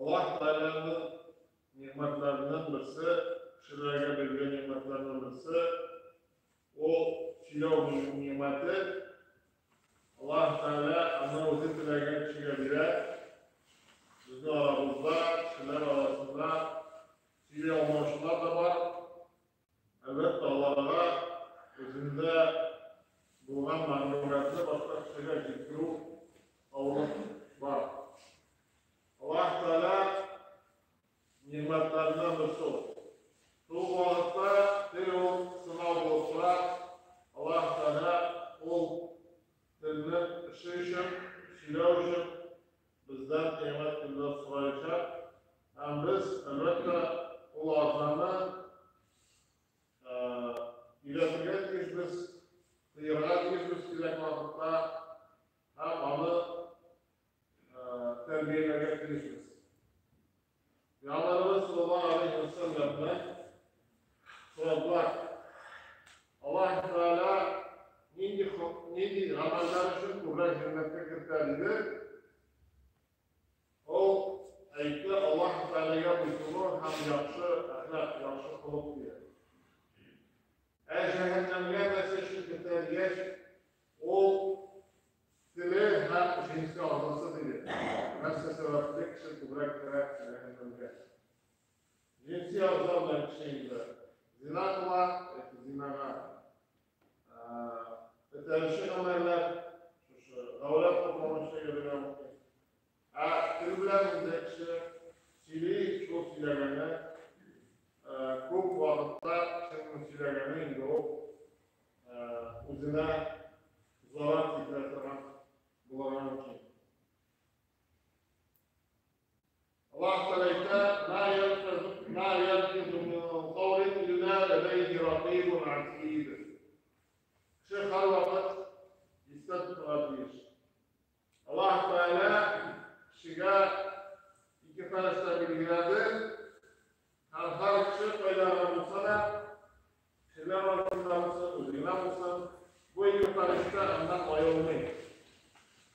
Аллаһ Тәгаләнең нигъмәтләренең берсе, кешеләргә биргән нигъмәтләрнең берсе, ул сөйләү нигъмәте. Аллаһ Тәгалә аны үзе теләгән кешегә бирә. Безнең арабызда, кешеләр арасында сөйли алмаучылар да бар. Әлбәттә, аларга үзендә булган мәгълүматны башка кешегә җиткерү авырлык бар. Аллаһ Тәгалә нигъмәтләреннән берсе ул. Шул ук вакытта тел ул сынау булып тора. Аллаһ Тәгалә ул телнең эше өчен, сөйләү өчен бездән кыямәт көнендә сораячак. Һәм без, әлбәттә, ул арзаны өйрәтергә тиешбез, тыярга тиешбез кирәк вакытта һәм аны тәрбияләргә тиешбез. Пәйгамбәребез саллаллаһу алейһи ва сәлләмнән сорадылар. Аллаһ Тәгалә нинди нинди гамәлләр өчен күбрәк җәннәткә кертә диде. Ул әйтте, Аллаһ Тәгаләгә буйсыну һәм яхшы әхлак, яхшы холык диде. Ә җәһәннәмгә нәрсә өчен кертә дигәч, ул Теле һәм җенси агъзасы диде. Нәрсә сәбәпле кеше күбрәк керә җәһәннәмгә? Җенси агъза белән кеше инде зина кыла яки зинага этәрүче гамәлләр, шушы гаурәт капламыйча йөрергә мөмкин. Ә тел белән инде кеше сөйли, шул сөйләгәне күп вакытта кешенең сөйләгәне инде ул үзенә зарар китерә торган булырга мөмкин. Аллаһ Тәгалә әйтә, "Ма ялфизу мин каулин илля ләдәйһи ракыйбун атид." Кеше һәрвакыт истә тотарга тиеш. Аллаһ Тәгалә кешегә ике фәрештә билгеләде. Һәм һәр кеше кайда гына булса да, кешеләр арасында булсын, үзе генә булсын, бу ике фәрештә аннан аерылмый.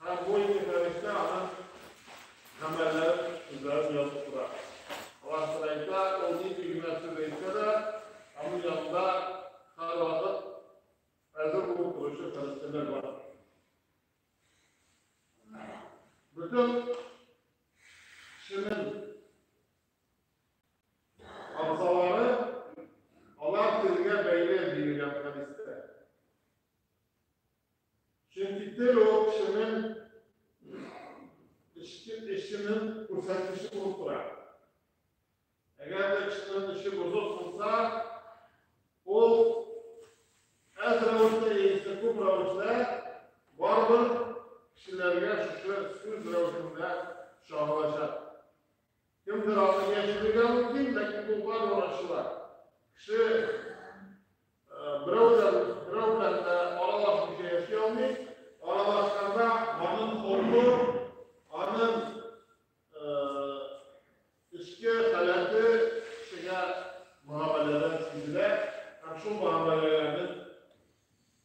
Һәм бу ике фәрештә аның гамәлләрен, сүзләрен язып тора. Аллаһ Тәгалә әйтә, ул нинди генә сүз әйтсә дә, аның янында һәрвакыт әзер булып торучы фәрештәләр бар. Бөтен кешенең Агъзалары алар телгә бәйле диелгән хәдистә. Чөнки тел ул кешенең эчке эченең күрсәткече булып тора. Әгәр дә кешенең эче бозык булса, ул әз рәвештә яисә күп рәвештә барыбер кешеләргә шушы сүз рәвешендә чагылачак. Кемдер аны яшерергә мөмкин, ләкин ул барыбер ачыла. Кеше берәү дә берәү белән дә аралашмыйча яши алмый. Аралашканда аның холкы, аның эчке халәте кешегә мөгамәләдән сизелә һәм шул мөгамәләләрнең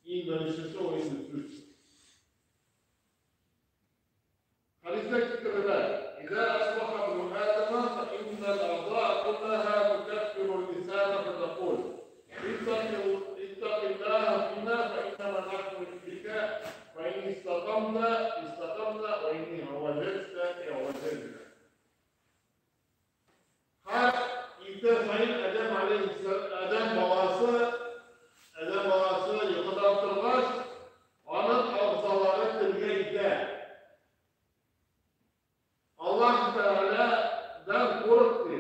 иң беренчесе ул инде сүз. Хәдистә китерелә, Иза асбаха ибну Адама фа иннал агъзаа куллаһа тукаффиру лисана фатакул, Иттакиллаһа фина фа иннама нахну бика, фа ин истакамта истакамна ва ин иъваҗаҗта иъваҗаҗна. Һәр иртә саен Адәм алейһиссәлам, Адәм баласы, Адәм баласы йокыдан торгач, аның агъзалары телгә итә. Аллаһ Тәгаләдән курык ди.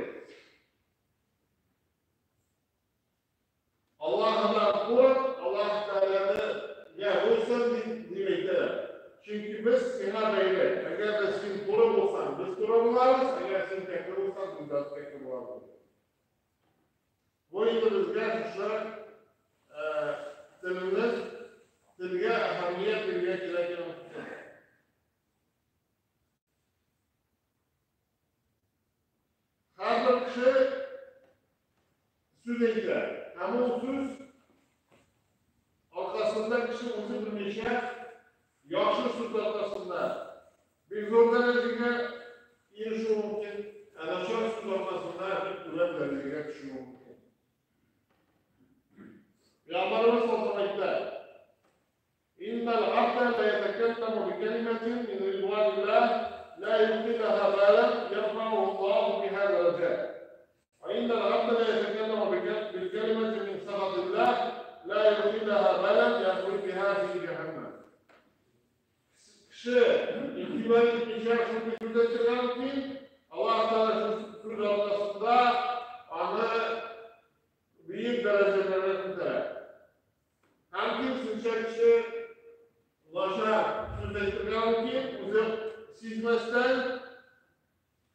Аллаһыдан курык, Аллаһ Тәгаләне гә буйсын дип, дип әйтәләр. Чөнки без сиңа бәйле. Әгәр дә син туры булсаң, без туры булабыз, әгәр син кәкре булсаң, без дә кәкре булабыз. Бу инде безгә шушы телне, телгә әһәмият бирергә кирәк икәнен күрсәтә. Һәрбер кеше сүз әйтә. Һәм ул сүз аркасында кеше үзе белмичә яхшы сүз аркасында бик зур дәрәҗәгә ирешү мөмкин. لا يلقي لها بالا يرفعه الله بها درجات. وإن العبد لا يتكلم بالكلمة من سخط الله لا يلقي لها بالا يأخذ بها في جهنم. Кеше игътибар итмичә шундый сүз әйтергә мөмкин, Аллаһ Тәгалә сүз аркасында аны бөек дәрәҗәләргә күтәрә. Һәм киресенчә кеше начар сүз әйтергә мөмкин, үзе сизмәстән,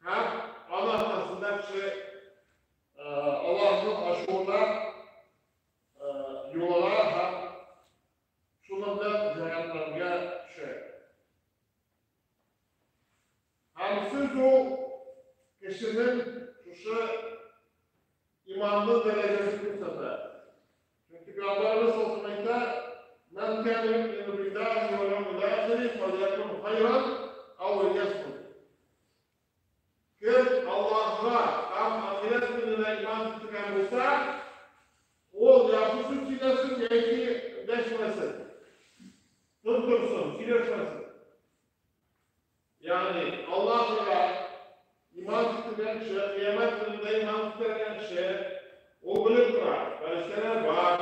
һәм аны аркасында кеше Аллаһның ачуына юлыга һәм шуның белән җәһәннәмгә төшә. Һәм сүз ул кешенең шушы иманлы дәрәҗәсен күрсәтә. Чөнки Пәйгамбәребез саллаллаһу алейһи ва сәлләм әйтә: "Мән кана юъмину биллаһи вал яумил ахири фальякун хайран ау лиясмут". Кем Аллаһка һәм ахирәт көненә иман китергән булса, ул яхшы сүз сөйләсен яки дәшмәсен. Тын торсын, сөйләшмәсен. Ягъни Аллаһка иман китергән кеше, кыямәт көнендә иман китергән кеше, ул белеп тора, фәрештәләр бар,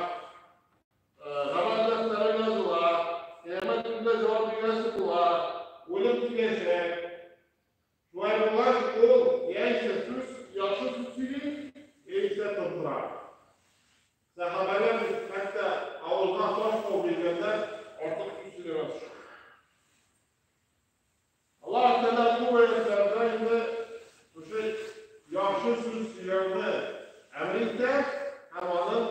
гамәл дәфтәре языла, кыямәт көнендә җавап бирәсе була, үлем киләчәк. Шулай булгач, ул яисә сүз, яхшы сүз сөйли, яисә тын тора. Сәхабәләр хәтта авызга таш куып биргәндә артык сүз сөйләмәс өчен. Аллаһ Тәгалә бу аятларда инде шушы яхшы сүз сөйләүне әмер итә һәм аның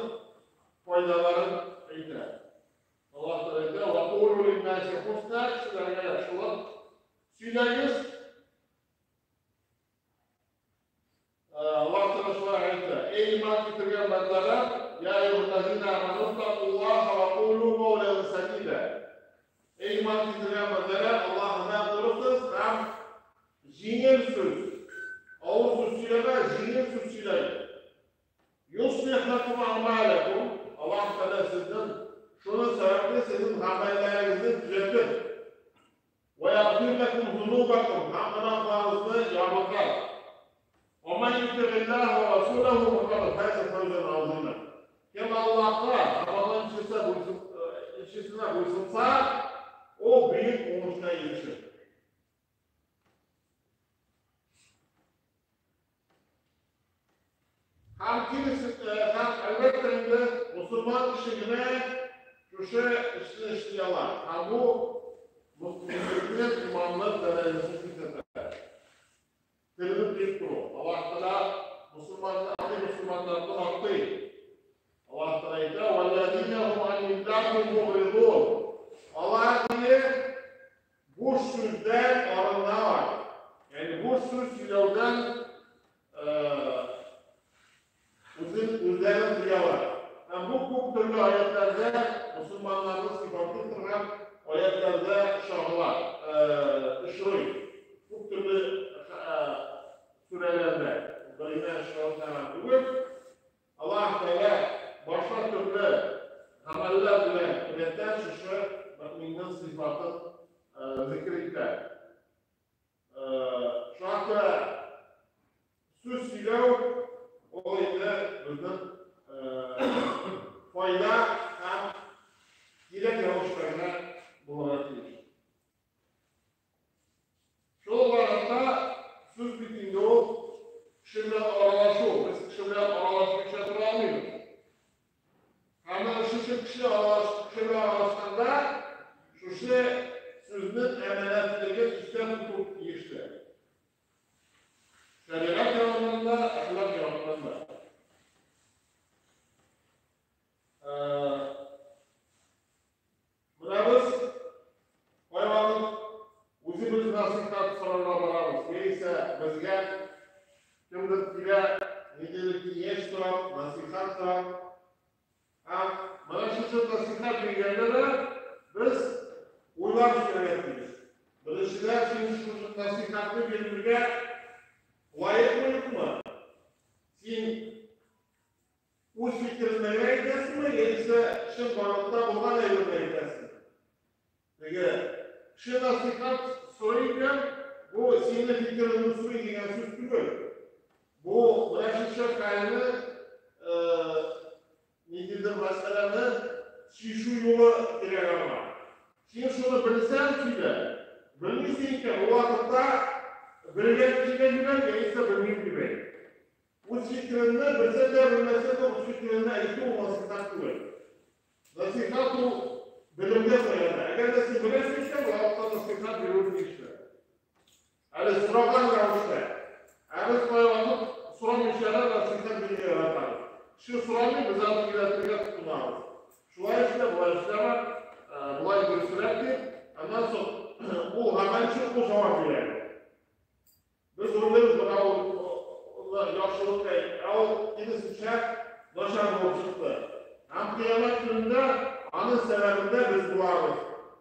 файдаларын әйтә. Аллаһ Тәгалә әйтә: "Ва кулу линнаси хусна", кешеләргә яхшылык сөйләгез. Аллаһ Тәгалә шулай әйтә: "Эй иман китергән бәндәләр, я әйюһәлләзина аману иттакуллаһа ва кулу каулән сәдида". Эй иман китергән бәндәләр, Аллаһыдан курыкыгыз һәм җиңел сүз, авыр сүз сөйләмә, җиңел сүз сөйләгез. Юслих ләкум әгъмаләкум, Аллаһ Тәгалә сезнең шуның сәбәпле сезнең гамәлләрегезне төзәтер. Ва ягъфир ләкум зунубакум, һәм гөнаһларыгызны ярлыкар. Ва ман ютигиллаһа ва расулаху факад фаза фавзан азима. Кем Аллаһка һәм аның илчесенә буйсынса, ул бөек уңышка ирешер. Һәм киресенчә, һәм әлбәттә инде мусульман кеше генә шушы эшне эшли ала. Һәм бу мөслимнең иманлык дәрәҗәсен күрсәтә. Телне тыеп тору. Аллаһ Тәгалә мусульманнарны, мусульманнарны мактый. Аллаһ Тәгалә әйтә: "Валлазина хум анил ләгви мугридун". Алар дине буш сүздән арыналар. Ягъни буш сүз сөйләүдән үзен үзләрен тыялар. Һәм бу күп төрле аятларда мусульманнарны сыйфатлый торган аятларда чагыла, очрый. Күп төрле сүрәләрдә. Бер генә очрау түгел. Аллаһ Тәгалә башка төрле гамәлләр белән рәттән шушы мөэминнең сыйфатын зикер итә. Шуңа күрә сүз сөйләү ул инде безнең файда һәм кирәк рәвештә генә булырга тиеш. Шул вакытта сүз бит инде ул кеше белән аралашу, без кеше белән аралашмыйча тора алмыйбыз. Һәм менә шушы кеше аралаш, кеше белән аралашканда шушы сүзнең әманәтлеген истә тоту тиешле. Шәригать ягыннан да, әхлак ягыннан да. Менә без кайвакыт үзебез насыйхат сорарга барабыз, яисә безгә кемдер килә, ниндидер киңәш сорап, насыйхат сорап. Һәм менә шушы насыйхат биргәндә дә без уйлап эшләргә тиеш. Беренчедән, син шушы насыйхатны бирергә лаекмы, юкмы? Син үз фикереңне генә әйтәсеңме, яисә чынбарлыкта булган әйберне әйтәсеңме? Теге кеше насыйхат сорый икән, Бу синең фикереңне сорый дигән сүз түгел. Бу менә шушы хәлне, ниндидер мәсьәләне чишү юлы кирәк аңа. Син шуны белсәң, сөйлә. Белмисең икән, ул вакытта белгән кешегә җибәр, яисә белмим дип әйт. Үз фикереңне белсәң дә, белмәсәң дә, үз фикереңне әйтү ул насыйхәт түгел. Насыйхәт ул белемгә таяна. Әгәр дә син беләсең икән, ул вакытта насыйхәт бирү тиешле. Әле сораган рәвештә. Ә без кайвакыт сорамыйча да насыйхәт бирергә яратабыз. Кеше сорамый, без аны өйрәтергә тотынабыз. Шулай эшлә, болай эшләмә, болай дөресрәк дип, аннан соң ул гамәл өчен ул җавап бирә. Без уйлыйбыз, менә ул яхшылык ә ул киресенчә начар булып чыкты. Һәм кыямәт көнендә аның сәбәбендә без булабыз.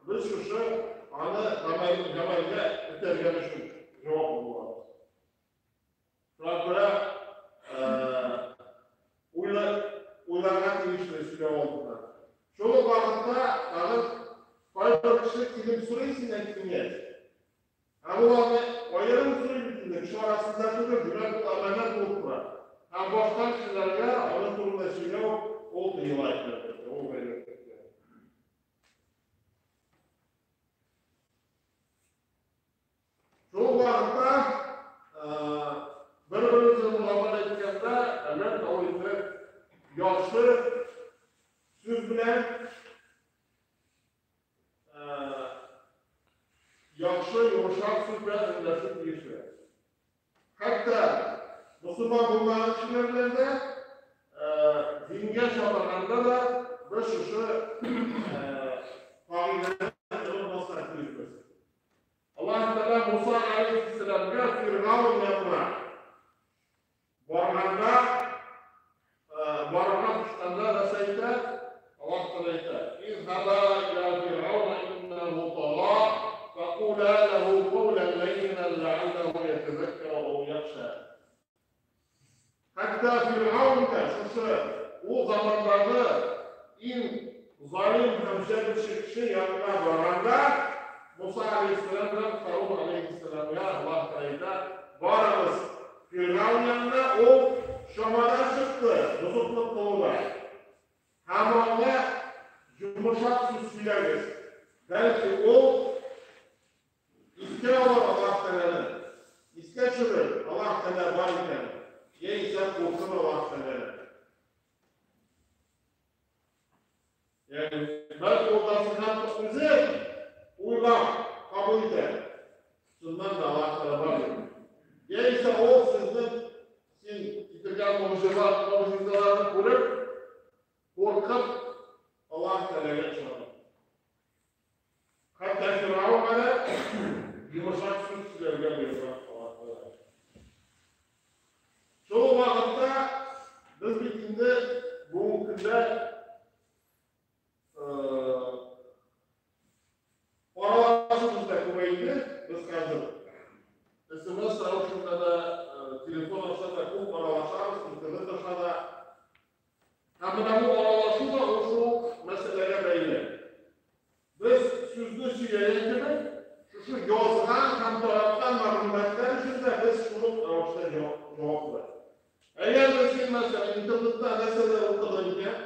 Без шушы аны гамәлгә этәргән өчен җаваплы булабыз. Шуңа күрә уйларга тиешле сөйләү алдыннан. Шул ук вакытта тагын кайбер кеше килеп сорый синнән киңәш. Ә ул аны аерым сорый бит инде, кеше арасында түгел, димәк, ул әманәт булып тора. Һәм башка кешеләргә аның турында сөйләү ул тыела икән, ул гайбәт. Шул вакытта бер-беребезне мөгамәлә иткәндә, әлбәттә, ул инде яхшы сүз белән яхшы, йомшак сүз белән эндәшү тиешле. Хәтта мөселман булмаган кешеләр белән дә дингә чакырганда да без шушы кагыйдәне онытмаска тиешбез. Аллаһ Тәгалә Муса алейһиссәламгә Фиргаун янына барганда, барырга кушканда нәрсә әйтә? Аллаһ Тәгалә әйтә: "Изһаба иля фирауна иннәһу тага, факула ләһу каулән ләййинән ләалләһу ятәзәккәру ау яхша." Хәтта Фиргаун да шушы ул замандагы иң залим һәм җәберче кеше янына барганда, Муса алейһиссәлам белән Һарун алейһиссәламгә Аллаһ Тәгалә әйтә: "Барыгыз Фиргаун янына, ул чамадан чыкты бозыклык кылуда. Һәм аңа йомшак сүз сөйләгез, бәлки ул искә алыр Аллаһ Тәгаләне, искә төшерер Аллаһ Тәгалә бар икән, яисә куркыр Аллаһ Тәгаләдән. Ягъни, бәлки ул насыйхатны үзе уйлап кабул итәр. Чыннан да Аллаһ Тәгалә бар дип. Яисә ул сезнең син китергән могҗизаларны күреп, куркып, Аллаһ Тәгаләгә ышаныр. Хәтта Фиргавенга да йомшак сүз сөйләргә боерган Аллаһ Тәгалә. Шул ук вакытта без бит инде бүгенге көндә аралашуыбыз да күбәйде. Без хәзер СМС рәвешендә дә, телефон аша да күп аралашабыз, интернет аша да. Һәм менә бу аралашу да ул шул ук мәсьәләгә бәйле. Без сүзне сөйләгән кебек, шушы язган һәм тараткан мәгълүматлар өчен дә без шул ук рәвештә җаваплы. Әгәр дә син, мәсәлән, интернетта нәрсәдер укыдың икән,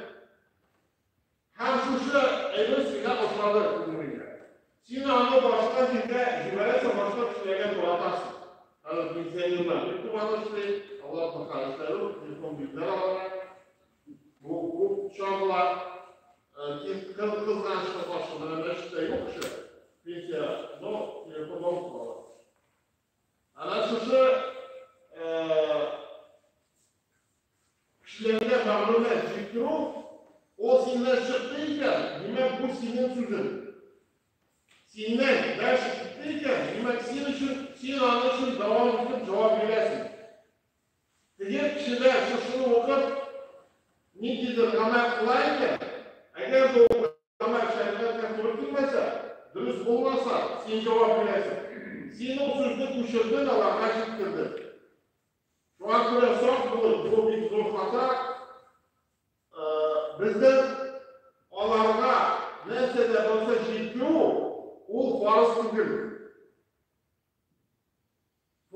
һәм шушы әйбер сиңа ошады күңелеңә. Син аны башка җиргә җибәрәсең, башка кешеләргә таратасың. Хәзер пенсионерлар бик күп аны эшли, алар хәлләре, телефон бирделәр аларга. Бу күп чагыла. Кызганычка каршы, менә мәчеттә юк кеше, пенсия, но телефонда укып ала. Әнә шушы кешеләргә мәгълүмат җиткерү, ул синнән чыкты икән, димәк, бу синең сүзең. Синнән дальше китте икән, димәк, син өчен, син аның өчен дәвам итеп җавап бирәсең. Теге кешеләр шушыны укып, ниндидер гамәл кыла икән, әгәр дә ул гамәл шәригатькә туры килмәсә, дөрес булмаса, син җавап бирәсең. Син ул сүзне күчердең, аларга җиткердең. Шуңа күрә сак булып, бу бик зур хата. Безнең аларга нәрсә дә булса җиткерү, ул фарыз түгел.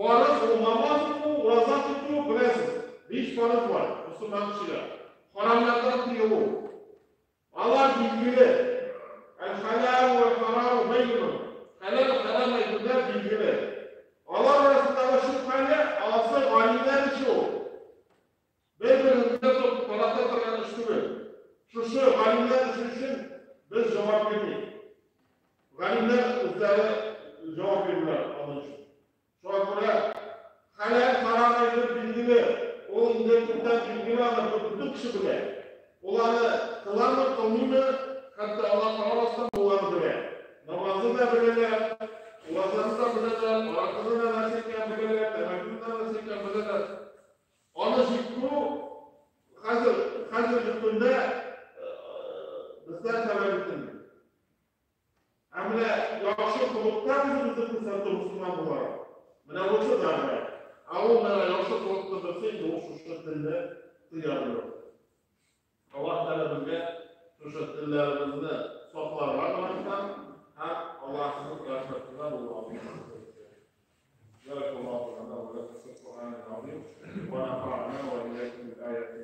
Фарыз ул намаз уку, ураза тоту, беләсез. 5 фарыз бар мөселман кешегә. Харамнардан тыелу. Алар билгеле. Әл-халал вә харам бәйнун. Хәләл, харам әйберләр билгеле. Алар арасындагы шөбһәле, алсы галимнәр эше ул. Бер-беребезгә тотып тарата торган эш түгел. Шушы галимнәр эше өчен без җавап бирмик. Галимнәр үзләре җавап бирделәр аның өчен. Шуңа күрә хәләл, харам әйбер билгеле. Ул инде күптән билгеле аны бөтен кеше белә. Ул аны кыламы, кылмыймы, хәтта аңа карамастан ул аны белә. Намазны да беләләр, уразаны да беләләр, аракыны да нәрсә икәнен беләләр, тәмәкене дә нәрсә икәнен беләләр. Аны җиткерү хәзер хәзерге көндә бездән таләп ителми. Ә менә яхшы холыкта үзебезне күрсәтү мөселман буларак. Менә бусы дәгъват. Ә ул менә яхшы холыкны берсе инде ул шушы телне тыя белү. Аллаһ Тәгалә безгә шушы телләребезне сакларга гөнаһтан һәм Аллаһның рәхмәтендә булырга насыйп итсен. Бәрәкаллаһу лана ва лакум фил Коръәнил азим ва нафа'ана ва iyyakum bil ayati.